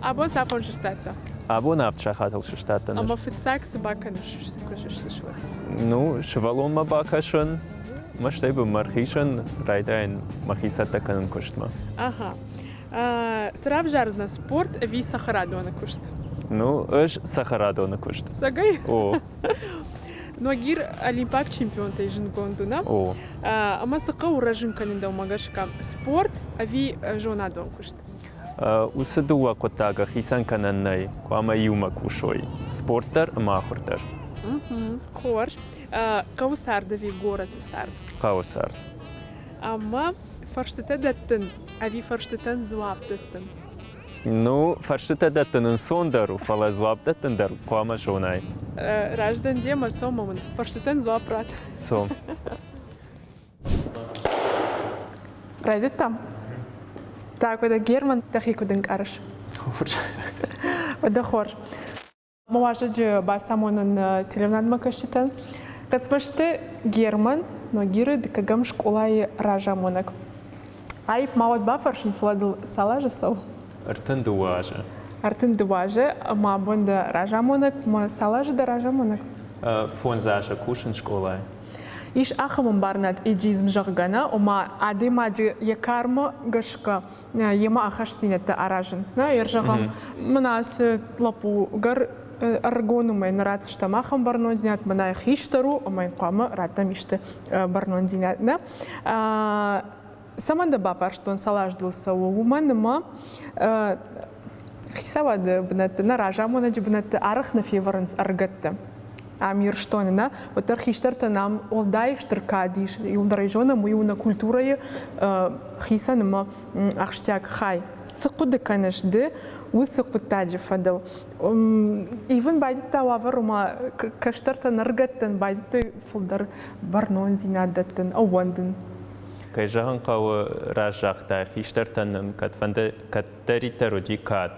Абон цафон сыстадтӕ? Абон авд сахатыл сыстадтӕн. Ӕмӕ фыццаг цы бакӕныс, куы сыстыс, уӕд? Ну, сывӕллонмӕ бакӕсын, мӕ стӕй бынмӕ ӕрхизын, райдайын мӕхи цӕттӕ кӕнын куыстмӕ. Ага. Цы равзардзынӕ, спорт ӕви цӕхӕрадоны куыст? Ну, ӕз цӕхӕрадоны куыст. Цӕгӕй? О. Ногир олимпаг чемпионтӕй зындгонд у, нӕ? О. Ӕмӕ цы хъӕуы рӕзын кӕнын дӕумӕ гӕсгӕ? Спорт ӕви зонадон куыст? Уыцы дыууӕ хъуыддагы хицӕн кӕнӕн нӕй, хъуамӕ иумӕ кусой. Спорт дӕр ӕмӕ ахуыр дӕр. Хорз. Хъӕуы цард ӕви горӕты цард? Хъӕуы цард. Ӕмӕ фӕрстытӕ дӕттын ӕви фӕрстытӕн дзуапп дӕттын? Ну, фӕрстытӕ дӕттын ӕнцондӕр у, фӕлӕ дзуапп дӕттын дӕр хъуамӕ зонай. Раздӕн демӕ цом ӕмӕ мын фӕрстытӕн дзуапп ратт. Цом. Райдыдтам? Так, уӕдӕ Герман, дӕхи куыд ӕнкъарыс? Хорз. Уӕдӕ хорз. Мӕ уазӕджы бацамонын телеуынадмӕ кӕсджытӕн. Хъӕцмӕзты Герман Ногиры дыккӕгӕм скъолайы разамонӕг. Аипп ма уӕд бафӕрсын, фӕлӕ дыл цал азы цӕуы? 32 азы. 32 азы ӕмӕ абон дӕ разамонӕг ӕмӕ цал азы дӕ разамонӕг? Фондз азы кусын скъолайы. Ис ахӕм ӕмбарынад эйджизм, зӕгъгӕ, нӕ, ома адӕймаджы йӕ кармӕ гӕсгӕ йемӕ ахастдзинӕдтӕ аразын. Нӕ, ӕрзӕгъӕм, мӕнӕ ацы лӕппу гӕр ӕрыгон у, мӕн ратдзыстӕм ахӕм бӕрнондзинад, мӕнӕ хистӕр у, ӕмӕ йын хъуамӕ раттӕм исты бӕрнондзинад. Нӕ? Цӕмӕн дӕ бафарстон, цал аз дыл цӕуы, уымӕн ӕмӕ хицауады бынӕтты, нӕ разамонӕджы бынӕтты арӕх нӕ февӕрынц ӕрыгӕтты. Ам Ирыстоны нӕ, уӕддӕр хистӕртӕн ам уӕлдай стыр кад ис. Иуылдӕр ӕй зонӕм, уый у нӕ культурӕйы хицӕн ӕмӕ ахсджиаг хай. Цы хъуыды кӕныс ды уыцы хъуыддаджы фӕдыл? Ивын байдыдта уавӕр, ома кӕстӕртӕн, ӕрыгӕттӕн байдыдтой фылдӕр бӕрнондзинад дӕттын, ӕууӕндын. Кӕй зӕгъын хъӕуы, раст загътай, хистӕртӕн нын кӕдфӕнды кӕддӕриддӕр уыди кад.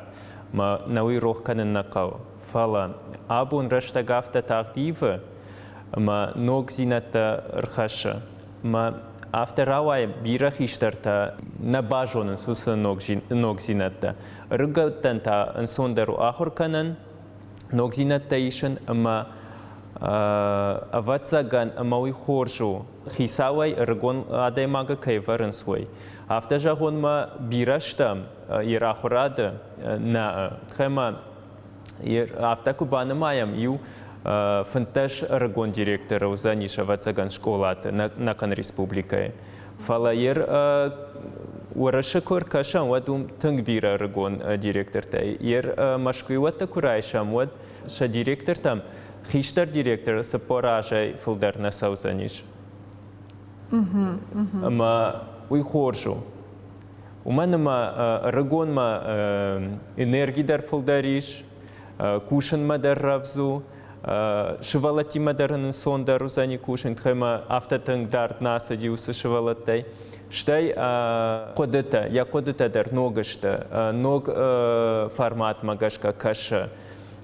Мӕ нӕ уый рох кӕнын нӕ хъӕуы. Фӕлӕ абон рӕстӕг афтӕ тагъд ивы, ӕмӕ ногдзинӕдтӕ рхӕссы. Ӕмӕ афтӕ рауайы, бирӕ хистӕртӕ нӕ базонынц уыцы ногдзинӕдтӕ. Ӕрыгӕттӕн та ӕнцондӕр у ахуыр кӕнын, ногдзинӕдтӕ исын ӕмӕ ӕвӕццӕгӕн, ӕмӕ уый хорз у, хицауӕй ӕрыгон адӕймагы кӕй вӕрынц, уый. Афтӕ зӕгъон ма бирӕ стӕм йе рахуырады нӕ, ӕмӕ афтӕ куы банымайӕм, иу 15 ӕрыгон директоры уыдзӕнис, ӕвӕццӕгӕн, скъолаты нӕхъӕн республикӕйы. Фӕлӕ йе Уӕрӕсе куы ӕркӕсӕм, уӕд уым тынг бирӕ ӕрыгон директортӕ. Йе мӕскуыйуӕттӕ куы райсӕм, уӕд сӕ директортӕм хистӕр директор 40 азӕй фылдӕр нӕ цӕудзӕнис. Ӕмӕ уый хорз у. Уымӕн ӕмӕ ӕрыгонмӕ энерги дӕр фылдӕр ис, кусынмӕ дӕр рӕвдз у, сывӕллӕттимӕ дӕр ын ӕнцондӕр уыдзӕни кусын, ӕмӕ афтӕ тынг дард нӕ ацыди уыцы сывӕллӕттӕй. Стӕй хъуыдытӕ, йӕ хъуыдытӕ дӕр ног сты, ног форматмӕ гӕсгӕ кӕсы.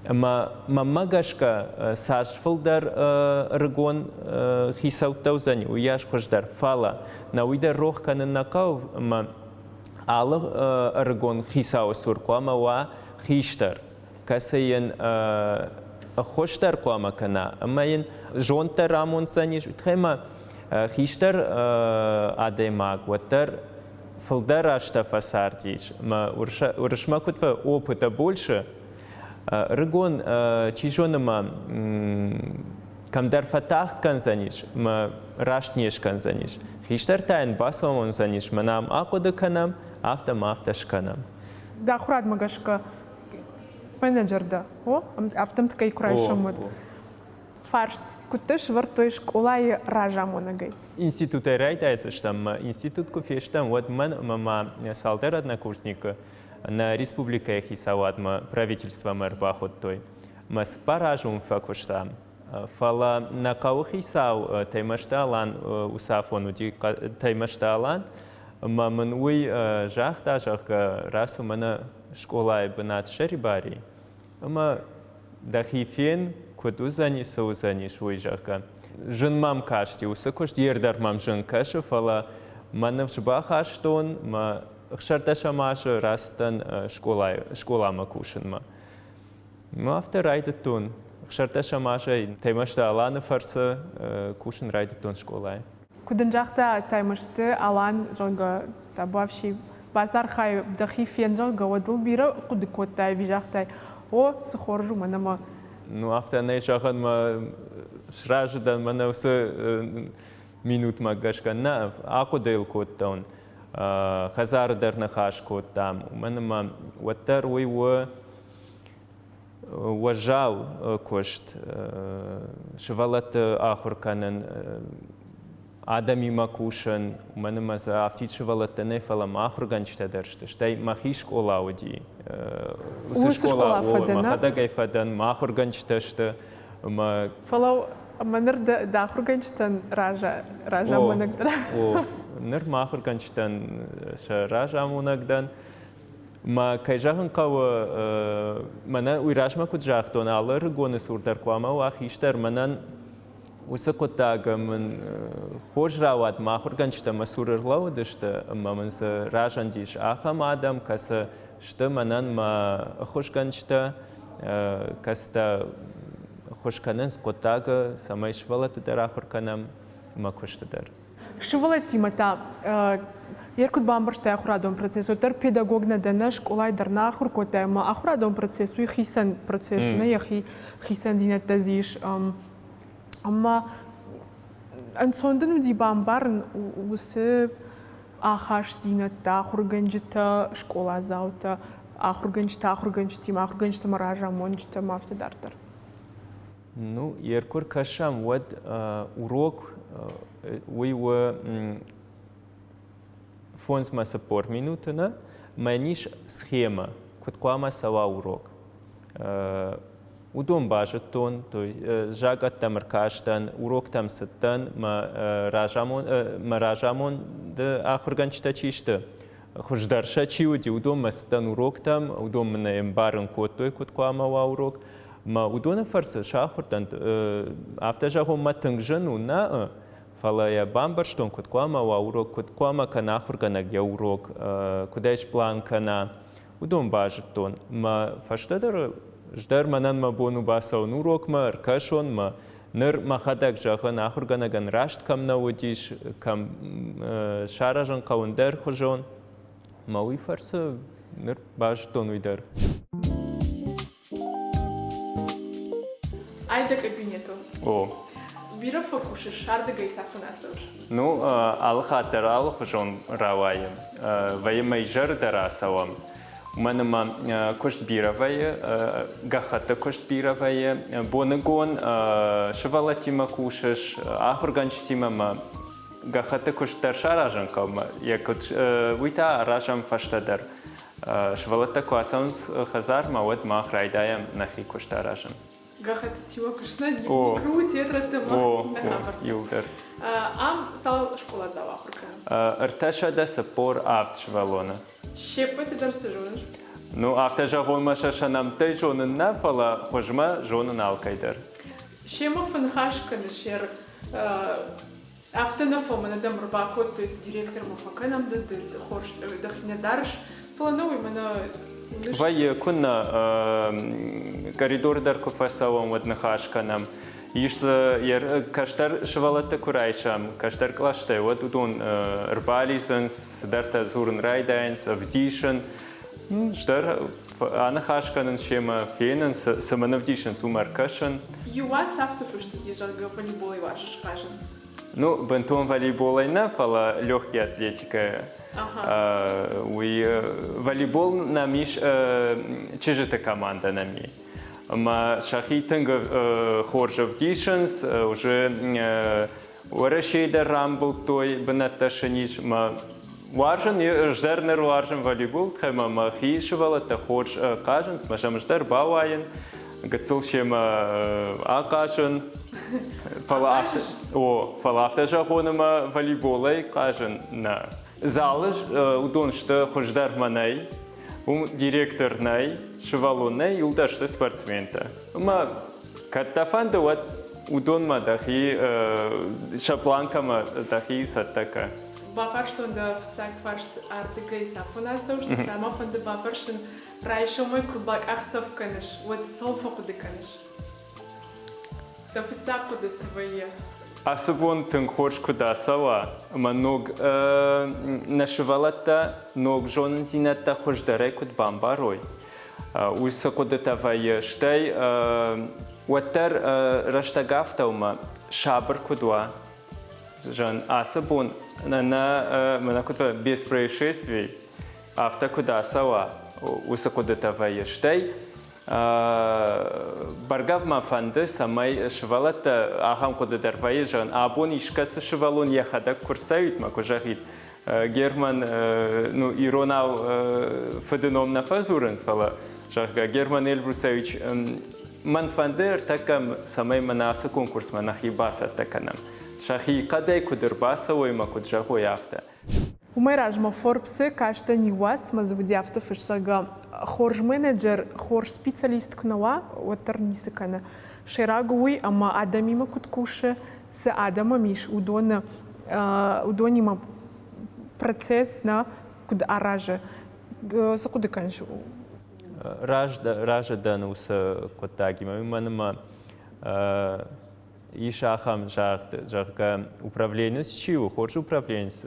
Ӕмӕ мӕнмӕ гӕсгӕ, цас фылдӕр ӕрыгон хицӕуттӕ уыдзӕни, уыйас хуыздӕр. Фӕлӕ нӕ уый дӕр рох кӕнын нӕ хъӕуы, ӕмӕ алы ӕрыгон хицауы цур хъуамӕ уа хистӕр, кӕцы йын ӕххуыс дӕр хъуамӕ кӕна ӕмӕ йын зонд дӕр амондзӕнис. Уый хистӕр адӕймаг уӕддӕр фылдӕр азтӕ фӕцардис ӕмӕ уырысмӕ куыд опыта больше, ӕрыгон чи зоны ма кӕмдӕр фӕтагъд кӕндзӕнис ӕмӕ раст не скӕндзӕнис. Хистӕртӕ йын бацамондзӕнис, мӕнӕ ам ахъуыды кӕнӕм, афтӕ ма афтӕ скӕнӕм. Дӕ ахуырадмӕ гӕсгӕ менеджер дӕ, о? Афтӕмт кӕй куы райсӕм, уӕд. Фарст. Куыдтӕ сӕвӕрдтой скъолайы разамонӕгӕй? Институтӕй райдайдзыстӕм. Институт куы фестӕм, уӕд мӕн ӕмӕ ма цалдӕр однокурсникы нӕ республикӕйы хицауадмӕ, правительствомӕ ӕрбахуыдтой. Мӕ цыппар азы уым фӕкуыстам. Фӕлӕ нӕ хъӕуыхицау Таймӕзты Алан уыцы афон уыди Таймӕзты Алан, ӕмӕ мын уый загъта, зӕгъгӕ, рацу мӕнӕ скъолайы бынат ссӕрибар и, ӕмӕ дӕхи фен, куыд уыдзӕни, цы уыдзӕнис, уый, зӕгъгӕ. Зын мӕм касти уыцы куыст, йе рдӕр мӕм зын кӕсы, фӕлӕ мӕ ныфс бахастон, мӕ 16 азы рацыдтӕн скъоламӕ кусынмӕ. Ну, афтӕ райдыдтон. 16 азӕй Таймӕзты Аланы фӕрцы кусын райдыдтон скъолайы. Куыд дын загъта Таймӕзты Алан, зӕгъгӕ, табуафси, бацархай, дӕхи фен, зӕгъгӕ, уӕд ыл бирӕ хъуыды кодтай ӕви загътай, о, цы хорз у мӕнӕ мӕ. Ну, афтӕ нӕ зӕгъӕн, мӕ сразы дӕн мӕнӕ уыцы минутмӕ гӕсгӕ. Нӕ, ахъуыды йыл кодтон. Хӕдзары дӕр ныхас кодтам, уымӕн ӕмӕ уӕддӕр уый у уӕззау куыст, сывӕллӕтты ахуыр кӕнын, адӕмимӕ кусын, уымӕн ӕмӕ дзы афтид сывӕллӕттӕ нӕ, фӕлӕ ма ахуыргӕнджытӕ дӕр сты. Стӕй мӕхи скъола уыди. Уыцы скъола мӕхӕдӕг ӕй фӕдӕн, мӕ ахуыргӕнджытӕ сты. Ӕмӕ Фӕлӕ ӕмӕ ныр дӕ ахуыргӕнджытӕн разамонӕг дӕр. О, ныр мӕ ахуыргӕнджытӕн сӕ разамонӕг дӕн. Мӕ кӕй зӕгъын хъӕуы, мӕнӕ уый размӕ куыд загътон, алы ӕрыгоны цур дӕр хъуамӕ уа хистӕр. Мӕнӕн уыцы хъуыддаг мын хорз рауад, мӕ ахуыргӕнджытӕ мӕ цур ӕрлӕууыдысты ӕмӕ мын дзы разындис ахӕм адӕм, кӕцы сты мӕнӕн мӕ ӕххуысгӕнджытӕ, кӕцытӕ ӕххуыс кӕнынц хъуыддагы, цӕмӕй сывӕллӕтты дӕр ахуыр кӕнӕм ӕмӕ куысты дӕр. Сывӕллӕттимӕ та йе куыд бамбӕрстай ахуырадон процесс, уӕддӕр педагог нӕ дӕ, нӕ скъолайы дӕр нӕ ахуыр кодтай ӕмӕ ахуырадон процесс уый хицӕн процесс у, нӕ йӕхи хицӕндзинӕдтӕ дзы ис. Ӕмӕ ӕнцон дын уыди бамбарын уыцы ахастдзинӕдтӕ ахуыргӕнджытӕ, скъоладзаутӕ, ахуыргӕнджытӕ ахуыргӕнджытимӕ, ахуыргӕнджытӕ ӕмӕ разамонджытӕ ӕмӕ афтӕ дарддӕр. Ну, куы ркӕсӕм, уӕд урок уый у 5-40 минуты нӕ, мӕн ис схемӕ, куыд хъуамӕ цӕуа урок. Уыдон базыдтон, закъӕттӕм ӕркастӕн, уроктӕм цыдтӕн, мӕ разамонды ахуыргӕнджытӕ чи сты, хуыздӕр сӕ чи уыди, уыдонмӕ цыдтӕн уроктӕм, уыдон мын ӕмбарын кодтой, куыд хъуамӕ уа урок. Мӕ уыдоны фӕрцы сахуыр дӕн, афтӕ зӕгъон, мӕ тынг зын у, нӕ, фӕлӕ йӕ бамбӕрстон, куыд хъуамӕ уа урок, куыд хъуамӕ кӕна ахуыргӕнӕг йӕ урок, куыд ӕй сплан кӕна, уыдон базыдтон. Мӕ фӕстӕдӕр дӕр мӕнӕн мӕ бон у бацӕуын урокмӕ, ӕркӕсон мӕ. Ныр мӕхӕдӕг зӕгъын, ахуыргӕнӕгӕн раст кӕм нӕ уыдис, кӕм саразын хъӕуы ӕндӕрхуызон. Мӕ уый фӕрцы ныр базыдтон уый дӕр. Ай дӕ кабинетыл. О. Бирӕ фӕкусыс, сӕрдыгӕй цафон ацӕуыс? Ну, алы хатт дӕр алыхуызон рауайы. Вӕййы мӕ изӕры дӕр ацӕуӕм. Уымӕн ӕмӕ куыст бирӕ вӕййы, гӕххӕтты куыст бирӕ вӕййы. Боныгон сывӕллӕттимӕ кусыс, ахуыргӕнджытимӕ ӕмӕ гӕххӕтты куыст дӕр саразын хъӕуы. Йӕ куыд, уый та аразӕм фӕстӕдӕр. Сывӕллӕттӕ куы ацӕуынц хӕдзармӕ, уӕд мах райдайӕм нӕхи куыст аразын. Гӕххӕттытимӕ куыст нӕ кру тетрӕдтӕ нӕ хабар. Иуылдӕр. Ам цал скъоладзау ахуыр кӕны? 347 сывӕллоны. Се ппӕты дӕр цы зоныс? Ну, афтӕ зӕгъон мӕ сӕ сӕ нӕмттӕй зонын нӕ, фӕлӕ хуызмӕ зонын алкӕй дӕр. Семӕ фӕныхас кӕны сӕр Афтӕ нӕ фӕлмӕн адӕм ӕрбакодтой, директормӕ фӕкӕнӕм дын, ды хорз дӕхи нӕ дарыс, фӕлӕ нӕ уый мӕнӕ Вӕййы, куыннӕ, коридоры дӕр куы фӕцӕуӕм, уӕд ныхас кӕнӕм. Ис дзы кӕстӕр сывӕллӕтты куы райсӕм, кӕстӕр кълӕстӕй, уӕд уыдон ӕрбалидзынц, цыдӕртӕ дзурын райдайынц, ӕвдисын. Стӕр аныхас кӕнын семӕ, фенын, цы мын ӕвдисынц, уымӕ ӕркӕсын. Иу уац афтӕ фыст уыди, зӕгъгӕ, волейболӕй уарзыс хъазын. Ну, бынтон волейболӕй нӕ, фӕлӕ легкий атлетикӕйӕ. Уый волейбол нӕм ис, чызджыты командӕ нӕм и. Ӕмӕ сӕхи тынг хорз ӕвдисынц, уже Уӕрӕсейы дӕр рамбылдтой, бынӕттӕ сын ис. Мӕ уарзын, ӕз дӕр ныр уарзын волейбол, ӕмӕ мӕхи сывӕллӕттӕ хорз хъазынц, мӕ сӕм ӕз дӕр бауайын, гыццыл семӕ ахъазын. Фӕлӕ афтӕ, о, фӕлӕ афтӕ зӕгъон ӕмӕ волейболӕй хъазын нӕ. Залы уыдон сты хуыздӕр мӕнӕй, уым директор нӕй, сывӕллон нӕй, иуылдӕр сты спортсментӕ. Ӕмӕ кӕд дӕ фӕнды, уӕд уыдонмӕ дӕхи сӕ планкӕмӕ дӕхи цӕттӕ кӕ. Бафарстон дӕ фыццаг фарст ардыгӕй цафон ацӕуыс, ма фӕнды бафӕрсын, райсомӕй куы бакъахдзӕф кӕныс, уӕд цӕуыл фӕхъуыды кӕныс? Дӕ фыццаг хъуыды цы вӕййы? Ацы бон тынг хорз куыд ацӕуа ӕмӕ ног нӕ сывӕллӕттӕ ног зонындзинӕдтӕ хуыздӕрӕй куыд бамбарой, уыцы хъуыдытӕ вӕййы. Стӕй уӕддӕр рӕстӕг афтӕ у, ӕмӕ сабыр куыд уа, зӕгъӕн, ацы бон нӕ мӕнӕ куыд без происшествий, афтӕ куыд ацӕуа, уыцы хъуыдытӕ вӕййы. Стӕй бӕргӕ мӕ фӕнды, цӕмӕй сывӕллӕттӕ ахӕм хъуыды дӕр вӕййы, зӕгъын, абон искӕцы сывӕллон йӕхӕдӕг куы рцӕуид мӕ куы зӕгъид, Герман, ну, иронау фыды ном нӕ фӕдзурынц, фӕлӕ, зӕгъгӕ, Герман Эльбрусович, мӕн фӕнды ӕртӕккӕ, цӕмӕй мӕн ацы конкурсмӕ нӕхи бацӕттӕ кӕнӕм. Сӕхи хъӕдӕй куыд ӕрбацӕуой мӕ куыд зӕгъой, афтӕ. Уымӕй размӕ Forbes-ы кастӕн иу уацмӕ дзы уыди афтӕ фыссӕг, хорз менеджер, хорз специалист куы нӕ уа, уӕддӕр ницы кӕны. Сӕйраг у уый, ӕмӕ адӕмимӕ куыд кусы, цы адӕм ӕм ис, уыдоны, уыдонимӕ процесс нӕ куыд аразы. Цы хъуыды кӕныс? Разы дӕн уыцы хъуыддагимӕ, уымӕн ӕмӕ ис ахӕм загъд, зӕгъгӕ, управленец чи у, хорз управленец,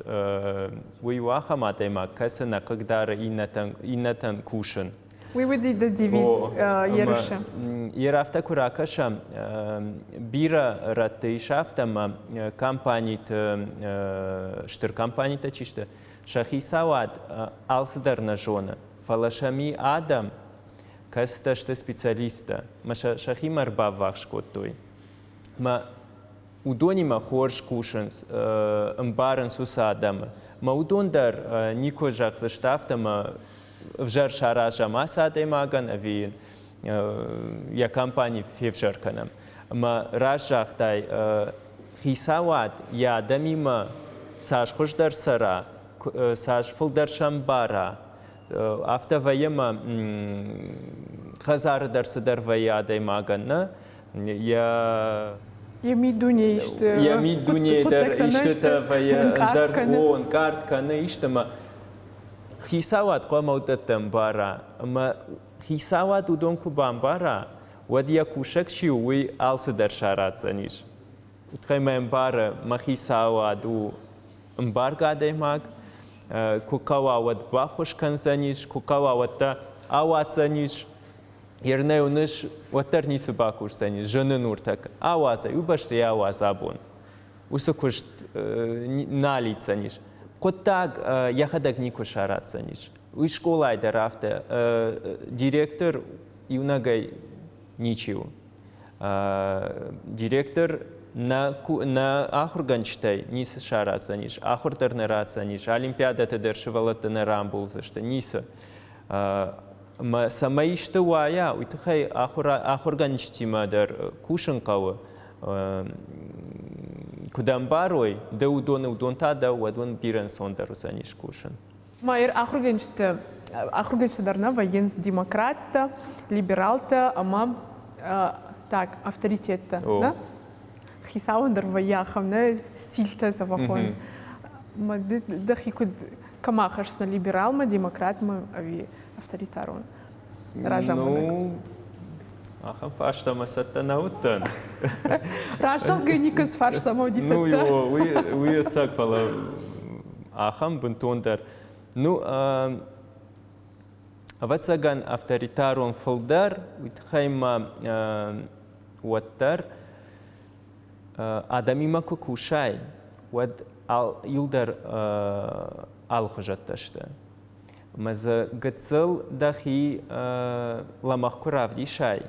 уый у ахӕм адӕймаг, кӕцы нӕ хъыгдары иннӕтӕн, иннӕтӕн кусын. Уый уыди дӕ девиз ерысы. Ер афтӕ куы ракӕсӕм, бирӕ рӕтты ис афтӕ, ӕмӕ компаниты, стыр компанитӕ чи сты, сӕ хицауад алцыдӕр нӕ зоны, фӕлӕ сӕм и адӕм, кӕцытӕ сты специалисттӕ, мӕ сӕ сӕхимӕ ӕрбаввахс кодтой. Мӕ уыдонимӕ хорз кусынц, ӕмбарынц уыцы адӕмы. Мӕ уыдон дӕр никуы зӕгъдзысты афтӕ, мӕ ӕвзӕр саразӕм ацы адӕймагӕн ӕви йын йӕ компани февзӕр кӕнӕм. Ӕмӕ раст загътай, хицауад йӕ адӕмимӕ цас хуыздӕр цӕра, цас фылдӕр сӕм бара, Афтӕ вӕййы ӕмӕ хӕдзары дӕр цыдӕр вӕййы адӕймагӕн, нӕ? Йӕ Йӕ миддунейы исты йӕ миддунейы дӕр истытӕ вӕййы, ӕндӕр о, ӕнкъард кӕны исты ӕмӕ хицауад хъуамӕ уыдӕттӕ ӕмбара. Ӕмӕ хицауад уыдон куы бамбара, уӕд йӕ кусӕг чи у, уый алцыдӕр сарадзӕнис. Тыххӕй мӕ ӕмбары, мӕ хицауад у ӕмбаргӕ адӕймаг, куы хъӕуа, уӕд баххуыс кӕндзӕнис, куы хъӕуа, уӕд дӕ ауадздзӕнис. Ернӕ уыныс, уӕддӕр ницы бакусдзӕнис, зыны нуртӕк. Ауадз ӕй, уый бӕсты йӕ ауадз абон. Уыцы куыст нал итдзӕнис. Хъуыддаг йӕхӕдӕг никуы сарадздзӕнис. Уый скъолайы дӕр афтӕ. Директор иунӕгӕй ничи у. Директор нӕ, нӕ ахуыргӕнджытӕй ницы сараздзӕнис, ахуыр дӕр нӕ ратдзӕнис, олимпиадӕты дӕр сывӕллӕтты нӕ рамбулдзысты, ницы. Ӕмӕ цӕмӕй исты уайа, уый тыххӕй ахуыргӕнджытимӕ дӕр кусын хъӕуы. Куыд ӕмбарой, ды уыдоны, уыдон та дӕ, уӕд уын бирӕ ӕнцондӕр уыдзӕнис кусын. Майер ахуыргӕнджытӕ ахуыргӕнджытӕ дӕр нӕ вӕййынц демократтӕ, либералтӕ ӕмӕ так авторитеттӕ. Нӕ? Хицауӕн дӕр вӕййы ахӕм нӕ стильтӕ сӕ фӕхонынц. Дӕхи куыд кӕм ахӕсдзынӕ либералмӕ, демократмӕ ӕви авторитарон разамонӕг? Ну, ахӕм фарстамӕ цӕттӕ нӕ уыдтӕн. Раст зӕгъгӕ, никӕцы фарстамӕ уыди цӕттӕ. Ну, уый ӕцӕг, фӕлӕ ахӕм бынтондӕр. Ну, ӕвӕццӕгӕн, авторитарон фылдӕр, уый тыххӕй ма уӕддӕр адӕмимӕ куы кусай, уӕд иуылдӕр алыхуызӕттӕ сты. Ӕмӕ дзы гыццыл дӕхи лӕмӕгъ куы равдисай,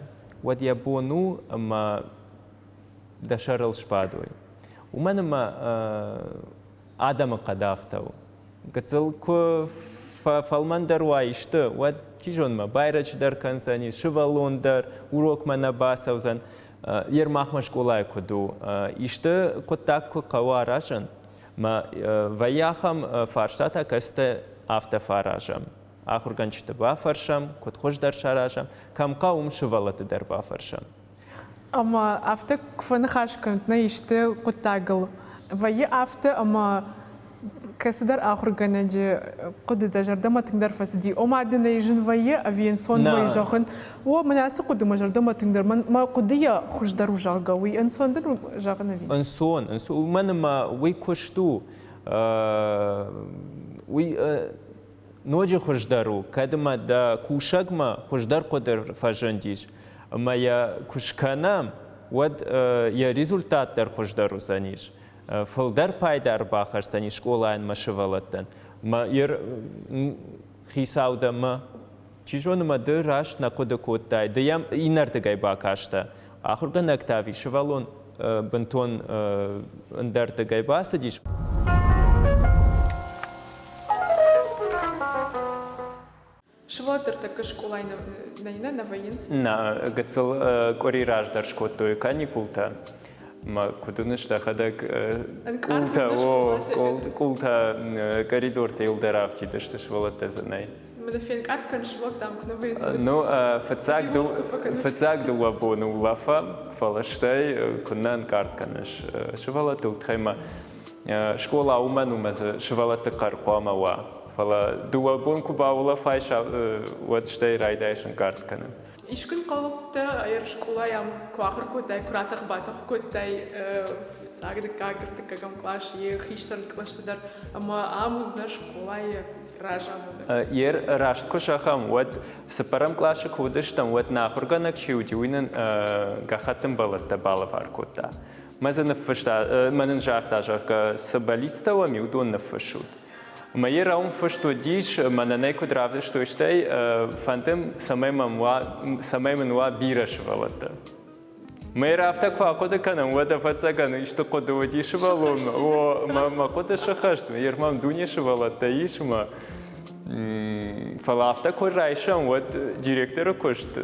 уӕд йӕ бон у, ӕмӕ дӕ сӕрыл сбадой. Уымӕн ӕмӕ адӕмы хъӕд афтӕ у. Гыццыл куы фӕфӕлмӕндӕр уа исты, уӕд, чи зоны, мӕ байрӕджы дӕр кӕндзӕни, сывӕллон дӕр урокмӕ нӕ бацӕудзӕн. Ермахмӕ скъолайы куыд у, исты хъуыддаг куы хъӕуы аразын, мӕ вӕййы ахӕм фарстатӕ, кӕцытӕ афтӕ фӕаразӕм. Ахуыргӕнджыты бафӕрсӕм, куыд хуыздӕр саразӕм, кӕм хъӕуы, уым сывӕллӕтты дӕр бафӕрсӕм. Ӕмӕ афтӕ куы фӕныхас кӕнут нӕ исты хъуыддагыл, вӕййы афтӕ, ӕмӕ Кӕцыдӕр ахуыргӕнӕджы хъуыды дӕ зӕрдӕмӕ тынгдӕр фӕцыди? Ома дын ӕй зын вӕййы ӕви ӕнцон вӕййы зӕгъын? О, мӕн ацы хъуыды мӕ зӕрдӕмӕ тынгдӕр, мӕ хъуыдыйӕ хуыздӕр у, зӕгъгӕ, уый ӕнцон дын у зӕгъын ӕви? Ӕнцон, ӕнцон. Уымӕн ӕмӕ уый куыст у. Уый ноджы хуыздӕр у, кӕд ӕмӕ дӕ кусӕгмӕ хуыздӕр хъуыды фӕзындис, ӕмӕ йӕ куы скӕнӕм, уӕд йӕ результат дӕр хуыздӕр уыдзӕнис. Фылдӕр пайда ӕрбахӕсдзӕни скъолайӕн мӕ сывӕллӕттӕн. Мӕ хицау дӕ мӕ, чи зоны мӕ ды раст нӕ хъуыды кодтай, ды йӕм иннӕрдыгӕй бакастӕ. Ахуыргӕнӕг та ӕви сывӕллон бынтон ӕндӕрдыгӕй бацыдис. Сывӕллӕттӕ ӕртӕккӕ скъолайы нӕ нӕ вӕййынц? Нӕ, гыццыл къуыри раздӕр скодтой каникултӕ. Мӕ куыд уыныс дӕхӕдӕг къултӕ, о, къултӕ, коридортӕ иуылдӕр афтид сты, сывӕллӕттӕ дзы нӕй. Мӕнӕ фенкъард кӕн сывӕллӕттӕм куы нӕ вӕййынц. Ну, фыццаг, фыццаг дыууӕ боны улӕфӕм, фӕлӕ стӕй куыннӕ ӕнкъард кӕныс сывӕллӕттыл тыххӕй мӕ Скъола уымӕн у, ӕмӕ дзы сывӕллӕтты хъӕр хъуамӕ уа. Фӕлӕ дыууӕ бон куы баулӕфай, уӕд стӕй райдайыс ӕнкъард кӕнын. Искуы хъӕуттӕ скъолайы ам куы ахуыр кодтай, куы ратӕх-батӕх кодтай фыццаг, дыккаг, ӕртыккӕгӕм кълас, йе хистӕр кълӕсты дӕр, ӕмӕ ам уыдзынӕ скъолайы разамонӕг. Ер раст куы зӕгъӕм, уӕд цыппӕрӕм къласы куы уыдыстӕм, уӕд нӕ ахуыргӕнӕг чи уыди, уый нын гӕххӕттын бӕлӕттӕ балӕвар кодта. Мӕ дзы ныффыста, мӕ нын загъта, зӕгъгӕ, цы бӕллицтӕ уӕм и, уыдон ныффыссут. Мӕ йе рауым фыст уыдис, мӕнӕн ӕй куыд равдыстой, стӕй фӕнды, цӕмӕй мӕм уа, цӕмӕй мын уа бирӕ сывӕллӕттӕ. Мӕ афтӕ куы ахъуыды кӕнӕм, уӕд ӕвӕццӕгӕн исты хъуыды уыди сывӕллонмӕ. О, мӕ, мӕ хъуыды сыххӕст, йе мӕм дуне сывӕллӕттӕ ис, мӕ Фӕлӕ афтӕ куы райсӕм, уӕд директоры куыст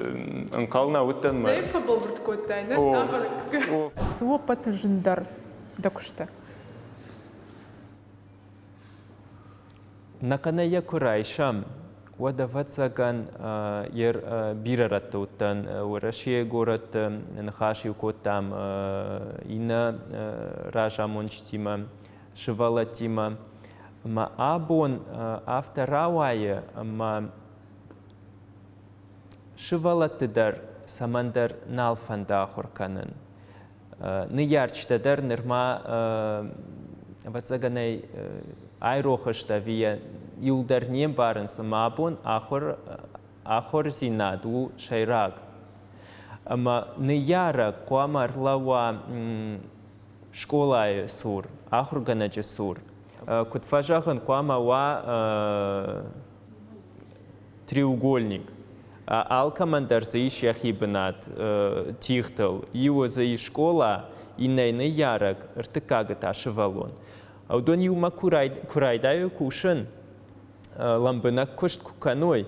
ӕнхъӕл нӕ уыдтӕн. Нӕ фӕбӕлвырд кодтай, нӕ цавӕр? Цы у ӕппӕты зындӕр дӕ куысты? Нӕхъӕнӕй йӕ куы райсӕм, уӕд, ӕвӕццӕгӕн, йе бирӕ рӕтты уыдтӕн Уӕрӕсейы горӕтты, ныхас-иу кодтам иннӕ разамонджытимӕ, сывӕллӕттимӕ. Ӕмӕ абон афтӕ рауайы, ӕмӕ сывӕллӕтты дӕр цӕмӕндӕр нал фӕнды ахуыр кӕнын. Ныййарджытӕ дӕр нырма, ӕвӕццӕгӕнӕй, айрох сты ӕви йӕ иуылдӕр не мбарынц, ӕмӕ абон ахуыр, ахуырдзинад у сӕйраг. Ӕмӕ ныййарӕг хъуамӕ ӕрлӕууа скъолайы цур, ахуыргӕнӕджы цур. Куыд фӕзӕгъын, хъуамӕ уа треугольник. Алкӕмӕн дӕр дзы ис йӕхи бынат тигътыл. Иуы дзы ис скъола, иннӕйы ныййарӕг, ӕртыккагы та сывӕллон. Уыдон иумӕ куы райдайой кусын, лӕмбынӕг куыст куы кӕной,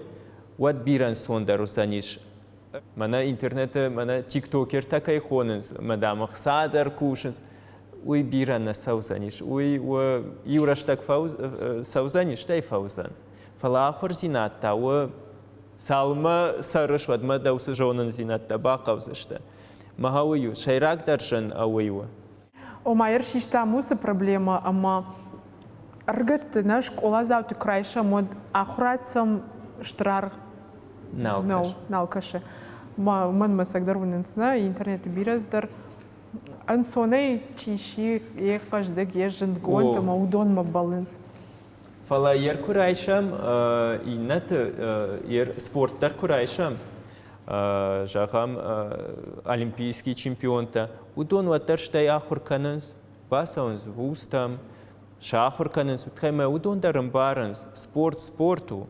уӕд бирӕ ӕнцондӕр уыдзӕнис. Мӕнӕ интернеты, мӕнӕ тиктокертӕ кӕй хонынц, мӕ дам ӕхца дӕр кусынц, уый бирӕ нӕ цӕудзӕнис. Уый иу рӕстӕг цӕудзӕнис, стӕй фӕуыдзӕн. Фӕлӕ ахуырдзинад та у, цалынмӕ цӕрыс, уӕдмӕ дӕу цы зонындзинӕдтӕ бахъӕудзысты. Мӕ уый у, сӕйрагдӕр зын уый у. Ома ӕрсистам уыцы проблемӕ ӕмӕ ӕрыгӕтты нӕ скъоладзауты куы райсӕм, уӕд ахуырад сӕм стыр аргъ нал кӕсы. Нал кӕсы. Уымӕн мӕ цӕгдӕр уынынц нӕ интернеты бирӕ цыдӕр ӕнцонӕй чи сси, йе хъӕздыг, йе зындгонд ӕмӕ уыдонмӕ бӕллынц. Фӕлӕ йе куы райсӕм иннӕты, йе спорт дӕр куы райсӕм, зӕгъӕм, олимпийский чемпионтӕ, уыдон уӕддӕр стӕй ахуыр кӕнынц, бацӕуынц вузтӕм, сӕ ахуыр кӕнынц, уыдхӕй уыдон дӕр ӕмбарынц, спорт спорт у.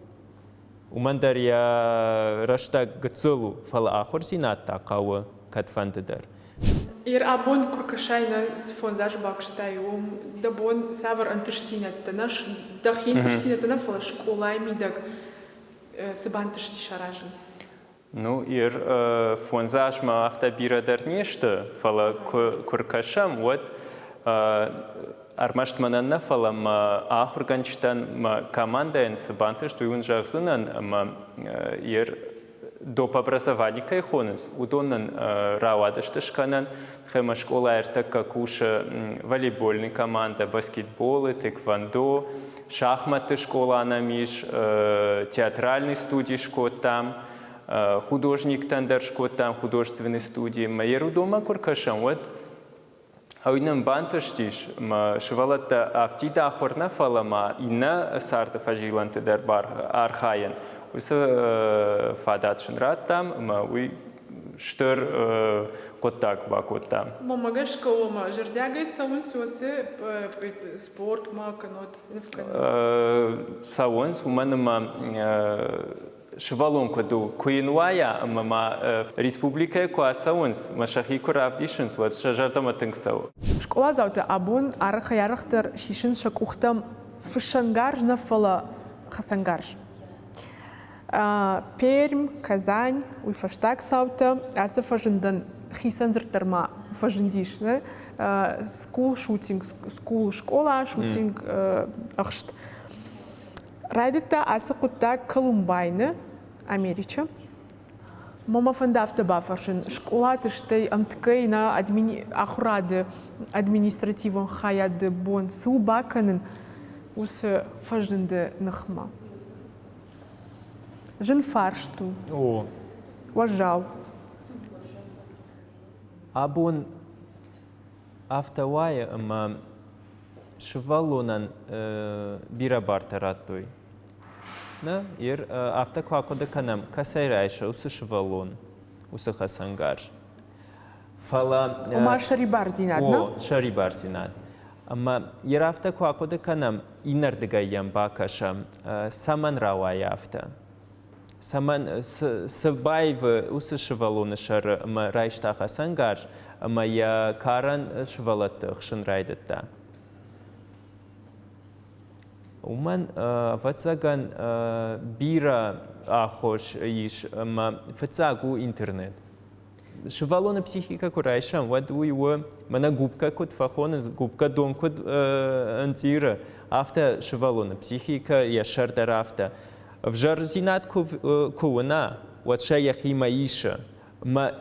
Уымӕн дӕр йӕ рӕстӕг гыццыл у, фӕлӕ ахуырдзинад та хъӕуы кӕдфӕнды дӕр. Ир абон куы ркӕсай нӕ цы фондз азы бакуыстай, уым дӕ бон цавӕр ӕнтыстдзинӕдтӕ нӕ, дӕхи ӕнтыстдзинӕдтӕ нӕ, фӕлӕ скъолайы мидӕг цы бантысти саразын? Ну, Ир фондз азмӕ афтӕ бирӕ дӕр не сты, фӕлӕ куы ркӕсӕм, уӕд ӕрмӕст мӕнӕн нӕ, фӕлӕ мӕ ахуыргӕнджытӕн, мӕ командӕйӕн цы бантыст, уый уын зӕгъдзынӕн, ӕмӕ Ир Доп образовани кӕй хонынц, уыдон нын рауадысты скӕнӕн. Хӕмӕ скъолайы ӕртӕккӕ кусы волейбольный командӕ, баскетболы, тэквондо, шахматты скъола нӕм ис, театральный студи скодтам, художниктӕн дӕр скодтам художественный студи. Мӕ ерудомӕ куы ркӕсӕм, уӕд Уый нын бантыстис, мӕ сывӕллӕттӕ афтид ахуыр нӕ, фӕлӕ ма иннӕ царды фӕзилӕнты дӕр архайын. Уыцы фадат сын радтам ӕмӕ уый стыр хъуыддаг бакодта. Мамӕ гӕсгӕ уомӕ зӕрдиагӕй цӕуынц уыцы спортмӕ кӕнӕд ныв кӕнын? Цӕуынц, уымӕн ӕмӕ сывӕллон куыд у, куы йын уайа ӕмӕ ма республикӕйы куы ацӕуынц, ӕмӕ сӕхи куы равдисынц, уӕд сӕ зӕрдӕмӕ тынг цӕуы. Скъоладзаутӕ абон арӕхӕй-арӕхдӕр сисынц сӕ къухтӕм фыссӕнгарз нӕ, фӕлӕ хӕцӕнгарз. Пермь, Казань, уый фӕстаг цаутӕ ацы фӕзындӕн хицӕн дзырд дӕр ма фӕзындис. School shooting, school скъола, shooting ӕхст. Райдыдта ацы хъуыддаг Колумбайны, Америчы. Мӕ мӕ фӕнды афтӕ бафӕрсын, скъолаты стӕй ӕмткӕй нӕ ахуырады административон хайады бон цы у бакӕнын уыцы фӕзынды ныхмӕ? Зын фарст у. О. Уӕззау. Абон афтӕ уайы, ӕмӕ сывӕллонӕн бирӕ бартӕ радтой. Нӕ, афтӕ куы ахъуыды кӕнӕм, кӕцӕй райсы уыцы сывӕллон уыцы хӕцӕнгарз. Фӕлӕ Ома сӕрибардзинад, нӕ? О, сӕрибардзинад. Ӕмӕ йӕ афтӕ куы ахъуыды кӕнӕм, иннӕрдыгӕй йӕм бакӕсӕм, цӕмӕн рауайы афтӕ? Цӕмӕн цы баивы уыцы сывӕллоны сӕры ӕмӕ райста хӕцӕнгарз ӕмӕ йӕ карӕн сывӕллӕтты хсын райдыдта? Уымӕн, ӕвӕццӕгӕн, бирӕ аххос ис ӕмӕ фыццаг у интернет. Сывӕллоны психикӕ куы райсӕм, уӕд уый у, мӕнӕ губкӕ куыд фӕхонынц, губкӕ дон куыд ӕнцъиры, афтӕ сывӕллоны психикӕ йӕ сӕр дӕр афтӕ. Ӕвзӕрдзинад куы уына, уӕд сӕ йӕхимӕ исы. Мӕ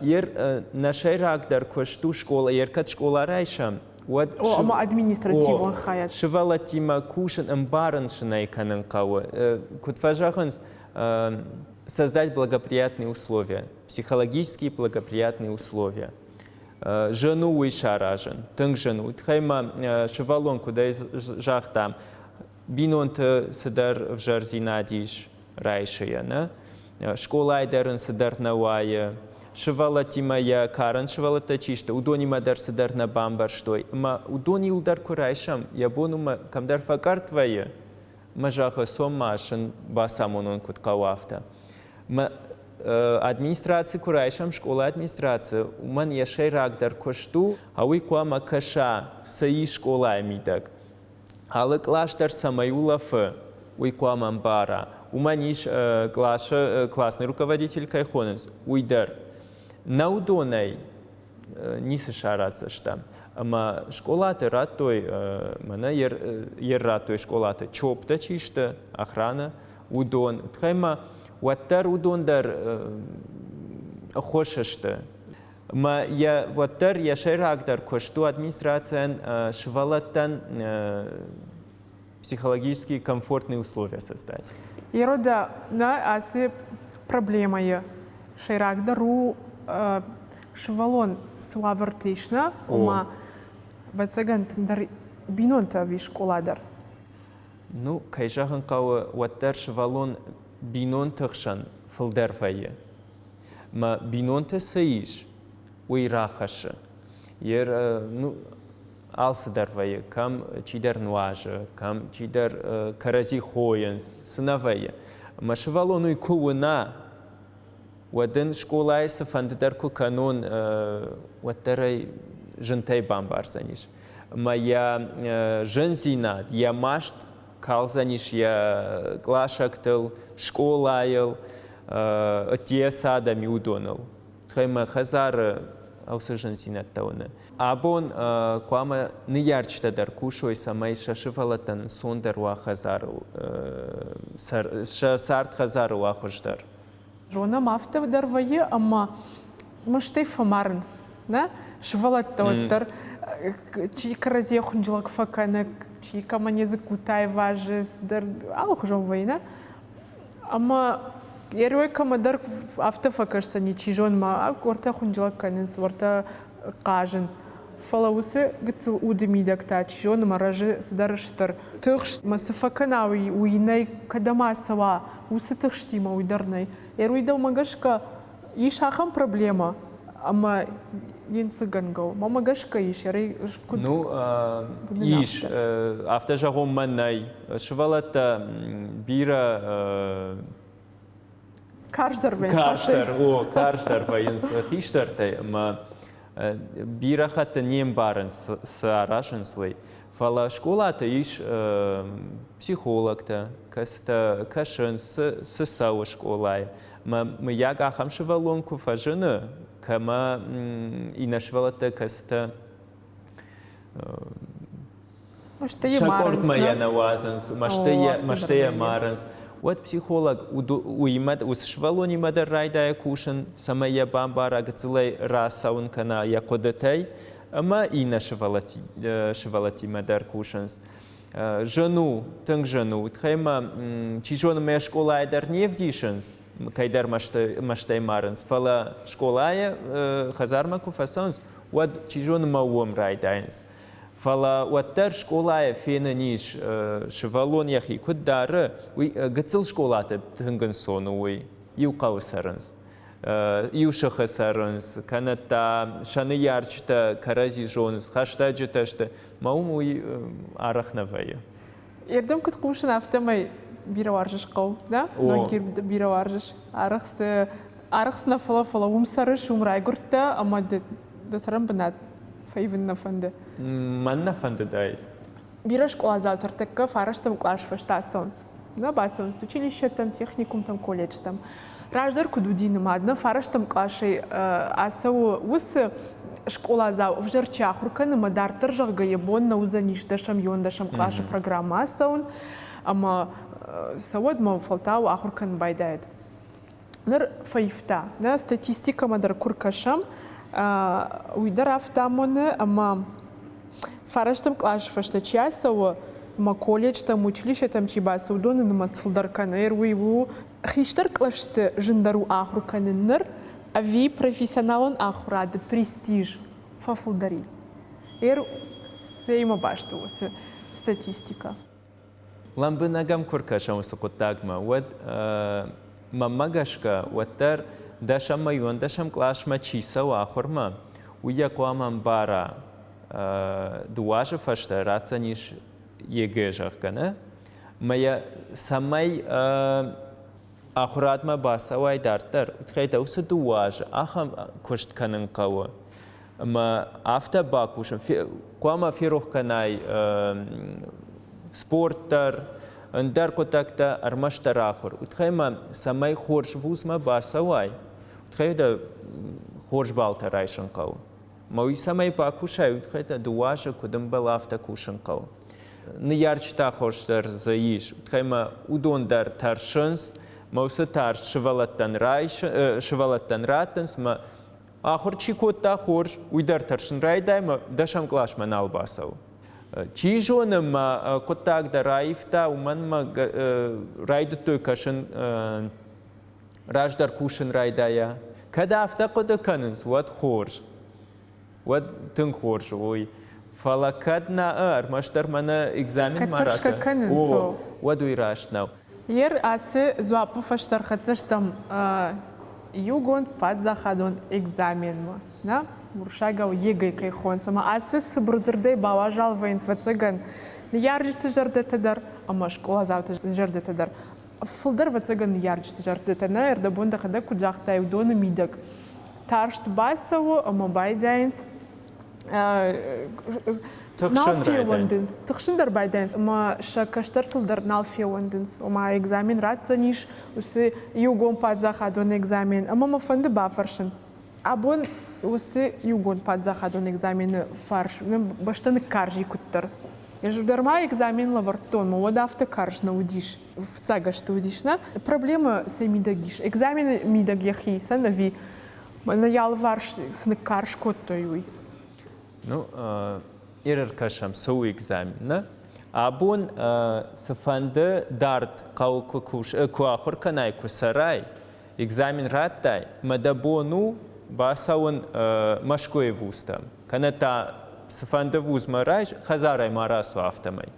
нӕ сӕйрагдӕр куыст у скъола, ер кӕд скъола райсӕм, уӕд О, ӕмӕ административон хайад. Сывӕллӕттимӕ кусын, ӕмбарын сын ӕй кӕнын хъӕуы. Куыд фӕзӕгъынц, создать благоприятные условия. Психологические благоприятные условия. Зын у уый саразын, тынг зын у. Тыххӕй ма сывӕллон куыдӕй загътам, бинонты цыдӕр ӕвзӕрдзинад ис райсы йӕ, нӕ? Скъолайы дӕр ын цыдӕр нӕ уайы, сывӕллӕттимӕ йӕ карӕн сывӕллӕттӕ чи сты, уыдонимӕ дӕр цыдӕр нӕ бамбӕрстой. Ӕмӕ уыдон иуылдӕр куы райсӕм, йӕ бон уымӕ кӕмдӕр фӕкъӕртт вӕййы, мӕ зӕгъы, цом ма сын бацамонон, куыд хъӕуы, афтӕ. Мӕ администраци куы райсӕм, скъолайы администраци, уымӕн йӕ сӕйрагдӕр куыст у, а уый хъуамӕ кӕса, цы ис скъолайы мидӕг. Алы кълас дӕр цӕмӕй улӕфы, уый хъуамӕ ӕмбара. Уымӕн ис къласы классный руководитель кӕй хонынц, уый дӕр. Нӕ уыдонӕй ницы сараздзыстӕм. Ӕмӕ скъолаты радтой, мӕнӕ ер радтой скъолаты, чоптӕ чи сты, охрана, уыдон. Тыххӕй ма уӕддӕр уыдон дӕр ӕххуыс сты. Ӕмӕ йӕ уӕддӕр йӕ сӕйрагдӕр куыст у администрацийӕн сывӕллӕттӕн психологически комфортные условия создать. Ерода, нӕ ацы проблемӕйы сӕйрагдӕр у сывӕллон цы уавӕрты ис, нӕ, ома, ӕвӕццӕгӕн, тынгдӕр бинонтӕ ӕви скъола дӕр? Ну, кӕй зӕгъын хъӕуы, уӕддӕр сывӕллон бинонты хсӕн фылдӕр вӕййы. Мӕ бинонты цы ис, уый рахӕссы. Ер, ну, алцыдӕр вӕййы, кӕм чидӕр нуазы, кӕм чидӕр кӕрӕдзи хойынц, цы нӕ вӕййы. Ӕмӕ сывӕллон уый куы уына, уӕд ын скъолайы цыфӕнды дӕр куы кӕнон, уӕддӕр ӕй зынтӕй бамбардзӕнис. Ӕмӕ йӕ зындзинад, йӕ маст калдзӕнис йӕ къласӕгтыл, скъолайыл, ӕддейӕ цы адӕм и, уыдоныл. Тыххӕй мӕ хӕдзары ӕвцы зындзинӕдтӕ уыны. Абон хъуамӕ ныййарджытӕ дӕр кусой, цӕмӕй сӕ сывӕллӕттӕн ӕнцондӕр уа хӕдзары, сӕ цард хӕдзары уа хуыздӕр. Зонӕм, афтӕ дӕр вӕййы, ӕмӕ мӕстӕй фӕмарынц, нӕ? Сывӕллӕттӕ уӕддӕр чи кӕрӕдзийӕ хуынджылӕг фӕкӕны, чи кӕмӕн йӕ дзыккутӕ ивазы, цыдӕр алыхуызон вӕййы, нӕ? Ӕмӕ Ерой кӕмӕдӕр афтӕ фӕкӕсдзӕни, чи зоны ма, уӕртӕ хуынджылӕг кӕнынц, уӕртӕ хъазынц. Фӕлӕ уыцы гыццыл уды мидӕг та, чи зоны, мӕ разы цыдӕр стыр тыхст, мӕ цы фӕкӕна, уый, уый нӕй, кӕдӕм ацӕуа, уыцы тыхстимӕ уый дӕр нӕй. Еруй дӕумӕ гӕсгӕ ис ахӕм проблемӕ, ӕмӕ йын цы гӕнгӕ у? Мӕнмӕ гӕсгӕ ис, ӕрӕй куыд Ну, ис, афтӕ зӕгъон мӕ нӕй. Сывӕллӕттӕ бирӕ карздӕр вӕййынц. Карздӕр, о, карздӕр вӕййынц хистӕртӕй ӕмӕ бирӕ хатты не мбарынц, цы аразынц, уый. Фӕлӕ скъолаты ис психологтӕ, кӕцытӕ кӕсынц, цы цӕуы скъолайы. Мӕ мыййаг ахӕм сывӕллон куы фӕзыны, кӕмӕ иннӕ сывӕллӕттӕ кӕцытӕ сӕ къордмӕ йӕ нӕ уадзынц, мӕстӕй йӕ марынц, уӕд психолог уыимӕ, уыцы сывӕллонимӕ дӕр райдайы кусын, цӕмӕй йӕ бамбара, гыццылӕй рацӕуын кӕна йӕ хъуыдытӕй, ӕмӕ иннӕ сывӕллӕттимӕ дӕр кусынц. Зын у, тынг зын у. Тыххӕй ма, чи зоны, мӕ скъолайы дӕр не вдисынц, кӕйдӕр мӕстӕй марынц, фӕлӕ скъолайы хӕдзармӕ куы фӕцӕуынц, уӕд, чи зоны, мӕ уым райдайынц. Фӕлӕ уӕддӕр скъолайы фенӕн ис, сывӕллон йӕхи куыд дары, уый гыццыл скъолаты тынг ӕнцон у уый. Иу хъӕуы цӕрынц. Иу сыхы цӕрынц, кӕнӕ та сӕ ныййарджытӕ кӕрӕдзи зонынц, хӕстӕджытӕ сты. Мӕ уым уый арӕх нӕ вӕййы. Ердӕм куыд хъусын, афтӕмӕй бирӕ уарзыс хъӕу, да? Ногир бирӕ уарзыс. Арӕх арӕх нӕ фӕлӕ, фӕлӕ уым цӕрыс, уым райгуырдтӕ ӕмӕ дӕ цӕрӕн бынат фӕивын нӕ фӕнды? Мӕн нӕ фӕндыдаид. Бирӕ скъоладзаутӕ ӕртӕккӕ фарӕстӕм кълас фӕстӕ ацӕуынц. Нӕ бацӕуынц училищӕтӕм, техникумтӕм, колледжтӕм. Раздӕр куыд уыди нымад, нӕ фарӕстӕм къласӕй ацӕуы уыцы скъоладзау ӕвзӕр чи ахуыр кӕны ӕмӕ дарддӕр, зӕгъгӕ, йӕ бон нӕ уыдзӕнис дӕсӕм, иуӕндӕсӕм къласы программӕ ацӕуын ӕмӕ цӕуӕд мӕ фӕлтау ахуыр кӕнын байдайӕд. Ныр фӕивта. Нӕ статистикӕмӕ дӕр куы ркӕсӕм, уый дӕр афтӕ амоны, ӕмӕ фарӕстӕм къласы фӕстӕ чи ацӕуы, ӕмӕ колледжтӕм, училищӕтӕм чи бацӕуы, уыдоны нымӕц фылдӕр кӕны. Уый у хистӕр кълӕсты зындӕр у ахуыр кӕнын ныр ӕви профессионалон ахуырады престиж фӕфылдӕр и? Цӕимӕ баст у уыцы статистикӕ? Лӕмбынӕг ӕм куы ркӕсӕм уыцы хъуыддагмӕ, уӕд мӕнмӕ гӕсгӕ, уӕддӕр дӕсӕм ӕмӕ иуӕндӕсӕм къласмӕ чи цӕуы ахуырмӕ, уый йӕ хъуамӕ ӕмбара, дыууӕ азы фӕстӕ ратдзӕнис ЕГЭ, зӕгъгӕ, нӕ? Мӕ йӕ цӕмӕй ахуырадмӕ бацӕуай дарддӕр, уый тыххӕй дӕ уыцы дыууӕ азы ахӕм куыст кӕнын хъӕуы, ӕмӕ афтӕ бакусын, хъуамӕ ферох кӕнай спорт дӕр, ӕндӕр хъуыддӕгтӕ, ӕрмӕстдӕр ахуыр. Уый тыххӕй ма цӕмӕй хорз вузмӕ бацӕуай, уый тыххӕй дӕ хорз баллтӕ райсын хъӕуы. Мӕ уый цӕмӕй бакусай, уый тыххӕй дӕ дыууӕ азы куыд ӕмбӕлы, афтӕ кусын хъӕуы. Ныййарджытӕ хорз дӕр дзы ис, уый тыххӕй ма уыдон дӕр тӕрсынц, мӕ уыцы тарст сывӕллӕттӕн сывӕллӕттӕн раттынц, мӕ Ахуыр чи кодта хорз, уый дӕр тӕрсын райдай ӕмӕ дӕсӕм къласмӕ нал бацӕуы. Чи зоны, мӕ хъуыддаг дӕр аивта, уымӕн мӕ райдыдтой кӕсын, раздӕр кусын райдайа. Кӕд афтӕ хъуыды кӕнынц, уӕд хорз. Уӕд тынг хорз у уый. Фӕлӕ кӕд нӕ, ӕрмӕстдӕр мӕнӕ экзамен ма ратты, о, уӕд уый раст нӕу. Ер ацы дзуаппы фӕстӕ ӕрхӕццӕ стӕм иугонд паддзахадон экзаменмӕ. Нӕ? Уырыссагау ЕГЭ кӕй хонынц, ӕмӕ ацы цыбыр дзырдӕй бауазал вӕййынц, ӕвӕццӕгӕн, ныййарджыты зӕрдӕтӕ дӕр ӕмӕ скъоладзауты зӕрдӕтӕ дӕр. Фылдӕр, ӕвӕццӕгӕн, ныййарджыты зӕрдӕтӕ нӕ, ӕрдӕбон дӕхӕдӕг куыд загътай, уыдоны мидӕг тарст бацӕуы ӕмӕ байдайынц нал феууӕндынц, тыхсын дӕр байдайынц ӕмӕ сӕ кӕстӕртыл дӕр нал феууӕндынц. Ома экзамен ратдзӕнис, уыцы иугонд паддзахадон экзамен. Ӕмӕ мӕ фӕнды бафӕрсын, абон уыцы иугонд паддзахадон экзамены фарс бӕстӕ ныккарзи куыддӕр. Ӕз дӕр ма экзамен лӕвӕрдтон, уӕд афтӕ карз нӕ уыдис. Фыццаг ӕзты уыдис, нӕ? Проблемӕ цӕй мидӕг ис? Экзамены мидӕг йӕхицӕн ӕви мӕнӕ йӕ алыварс цы ныккарз кодтой, уый? Ну, ӕркӕсӕм, цы у экзамен, нӕ? Абон цыфӕнды дард хъӕуы куы ахуыр кӕнай, куы цӕрай, экзамен радтай, мӕ дӕ бон у бацӕуын Мӕскуыйы вузтӕм, кӕнӕ та цыфӕнды вузмӕ райс, хӕдзарӕй ма рацу афтӕмӕй.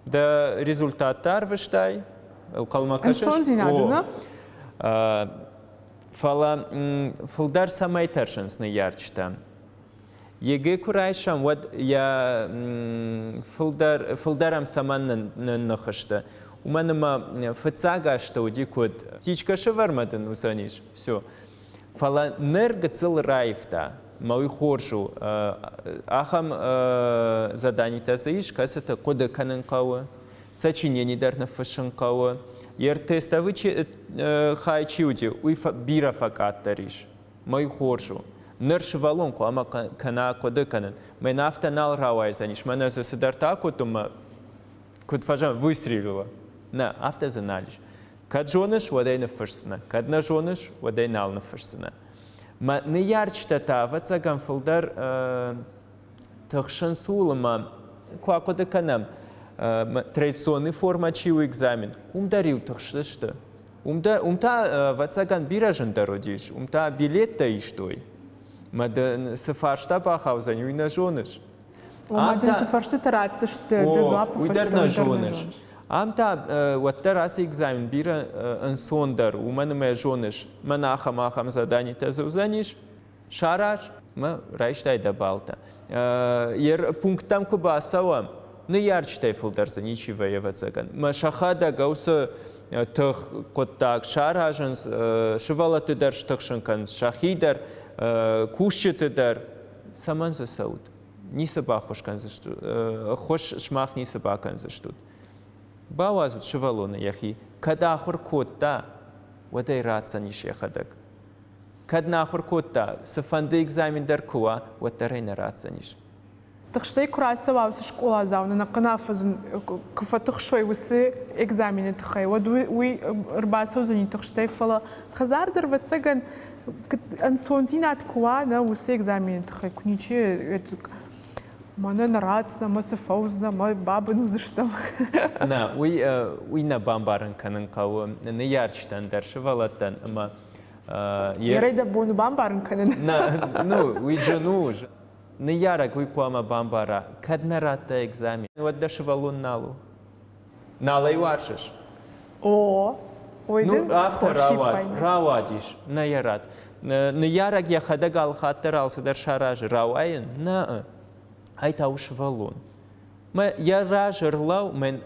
Дӕ результаттӕ арвыстай, ӕнхъӕлмӕ кӕсыс? Ӕнцондзинад у, нӕ? Фӕлӕ фылдӕр цӕмӕй тӕрсынц ныййарджытӕ? ЕГЭ куы райсӕм, уӕд йӕ фылдӕр, фылдӕр ӕм цӕмӕн нынныхысты? Уымӕн ӕмӕ фыццаг азты уыди куыд? Птичка сывӕрмӕ дын уыдзӕнис, все. Фӕлӕ ныр гыццыл раивта, мӕ уый хорз у. Ахӕм заданитӕ дзы ис, кӕцыты хъуыды кӕнын хъӕуы, сочинени дӕр ныффыссын хъӕуы. Йе тестовый хай чи уыди, уый бирӕ фӕкъаддӕр ис. Мӕй хорз у. Ныр сывӕллон хъуамӕ кӕна хъуыды кӕнын. Мӕн афтӕ нал рауайдзӕнис, мӕнӕ дзы цыдӕртӕ акодтон мӕ куыд фӕзӕгъын, выстрелила. Нӕ, афтӕ дзы нал ис. Кӕд зоныс, уӕд ӕй ныффысдзынӕ. Кӕд нӕ зоныс, уӕд ӕй нал ныффысдзынӕ. Мӕ ныййарджытӕ та, ӕвӕццӕгӕн, фылдӕр тыхсынц ууыл ӕмӕ куы ахъуыды кӕнӕм, традиционный формӕ чи у экзамен, уым дӕр-иу тыхстысты. Уым, дӕ, уым та, ӕвӕццӕгӕн, бирӕ зындӕр уыдис. Уым та билеттӕ истой. Мӕ дын цы фарста бахаудзӕн, уый нӕ зоныс. Ома дын цы фӕрстытӕ ратдзысты, дӕ дзуаппы уый дӕр нӕ зоныс. Ам та уӕддӕр ацы экзамен бирӕ ӕнцондӕр, уымӕн ӕмӕ зоныс, мӕн ахӕм ахӕм заданитӕ дзы уыдзӕнис, сараз мӕ райстай дӕ балтӕ. Йе пункттӕм куы бацӕуӕм, ныййарджытӕй фылдӕр дзы ничи вӕййы, ӕвӕццӕгӕн. Мӕ сӕхӕдӕг ӕуцы тых хъуыддаг саразынц, сывӕллӕтты дӕр стыхсын кӕнынц, сӕхи дӕр, кусджыты дӕр. Цӕмӕн дзы цӕут? Ницы баххуыс кӕндзыстут, ӕххуыс сымах ницы бакӕндзыстут. Бауадзут сывӕллоны йӕхи, кӕд ахуыр кодта, уӕд ӕй ратдзӕнис йӕхӕдӕг. Кӕд нӕ ахуыр кодта, цыфӕнды экзамен дӕр куы уа, уӕддӕр ӕй нӕ ратдзӕнис. Тыхстӕй куы рацӕуа уыцы скъоладзау, нӕхъӕн афӕдз куы фӕтыхсой уыцы экзамены тыххӕй, уӕд уый ӕрбацӕудзӕни тыхстӕй, фӕлӕ хӕдзар дӕр, ӕвӕццӕгӕн, ӕнцондзинад куы уа, нӕ уыцы экзамены тыххӕй куы ничи мӕнӕ нӕ ратдзынӕ, мӕ цы фӕуыдзынӕ, мӕ бабын уыдзыстӕм. Нӕ, уый, уый нӕ бамбарын кӕнын хъӕуы ныййарджытӕн дӕр, сывӕллӕттӕн ӕмӕ Ерӕй дӕ бон бамбарын кӕнын. Нӕ, ну, уый зын у. Ныййарӕг уый хъуамӕ бамбара, кӕд нӕ радта экзамен, уӕд дӕ сывӕллон нал у. Нал ӕй уарзыс? О, ой Ну, афтӕ рауад, рауадис, нӕ йӕ рад. Ныййарӕг йӕхӕдӕг алхатт дӕр алцыдӕр саразы, рауайын? Нӕ. Ай та у сывӕллон. Мӕ йӕ разы рлӕу, мӕн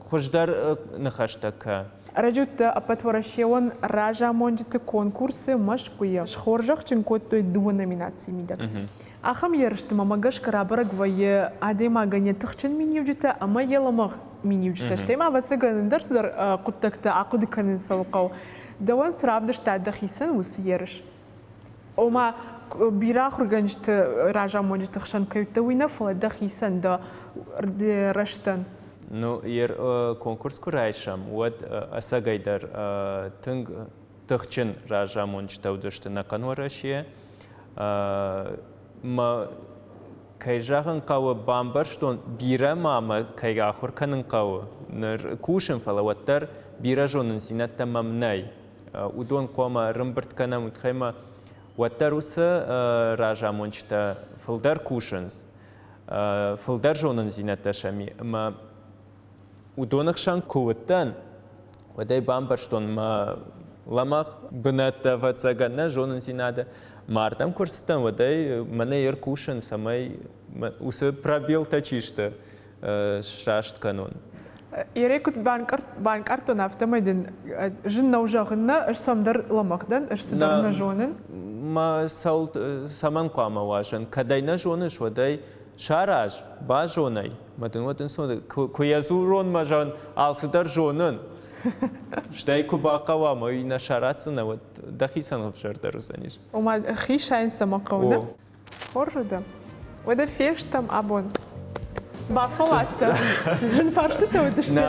хуыздӕр ныхӕстӕ кӕ. Ӕрӕджы уыдтӕ ӕппӕтуӕрӕсеон разамонджыты конкурсы Мӕскуыйы. Схорзӕхджын кодтой дыууӕ номинацийы мидӕг. Ахӕм ерысты мӕмӕ гӕсгӕ рабӕрӕг вӕййы адӕймагӕн йӕ тыхджын миниуджытӕ ӕмӕ йӕ лӕмӕгъ миниуджытӕ. Стӕй ма, ӕвӕццӕгӕн, ӕндӕр цыдӕр хъуыддӕгтӕ ахъуыды кӕнын цӕуы хъӕуы. Дӕуӕн цы равдыста дӕхицӕн уыцы ерыс? Ома, бирӕ ахуыргӕнджыты разамонджыты хсӕн кӕй уыдтӕ, уый нӕ, фӕлӕ дӕхицӕн, дӕ рӕзтӕн. Ну, конкурс куы райсӕм, уӕд ӕцӕгӕйдӕр тынг тыхджын разамонджытӕ уыдысты ӕнӕхъӕн Уӕрӕсе. Мӕ кӕй зӕгъын хъӕуы, бамбӕрстон, бирӕ ма мӕ кӕй ахуыр кӕнын хъӕуы. Ныр кусын, фӕлӕ уӕддӕр бирӕ зонындзинӕдтӕ мӕм нӕй. Уыдон хъуамӕ ӕрӕмбырд кӕнӕм, уый тыххӕй ма уӕддӕр уыцы разамонджытӕ фылдӕр кусынц, фылдӕр зонындзинӕдтӕ сӕм и. Ӕмӕ уыдоны хсӕн куы уыдтӕн, уӕд ӕй бамбӕрстон, мӕ лӕмӕгъ бынӕттӕ, ӕвӕццӕгӕн, нӕ зонындзинады. Мӕ ардӕм куы рцыдтӕн, уӕд ӕй мӕнӕ ӕркусын, цӕмӕй уыцы пробелтӕ чи сты, сраст кӕнон. Ерӕй куыд банкъардтон, афтӕмӕй дын зын нӕу зӕгъын нӕ, ӕз цӕмдӕр лӕмӕгъ дӕн, ӕз цыдӕр нӕ зонын. Мӕ цӕмӕн хъуамӕ уа зын? Кӕд ӕй нӕ зоныс, уӕд ӕй сараз, базон ӕй. Мӕ дын уӕд ӕнцон куы йӕ дзурон, мӕ зӕгъын, алцыдӕр зонын. Стӕй куы бахъӕуа, мӕ уый нӕ сарадздзынӕ, уӕд дӕхицӕн ӕвзӕрдӕр уыдзӕнис. Ома, хи сайын цӕмӕ хъӕуы, нӕ? Хорз у дӕ. Уӕдӕ фестӕм абон. Бафӕлладтӕ. Зын фарстытӕ уыдысты.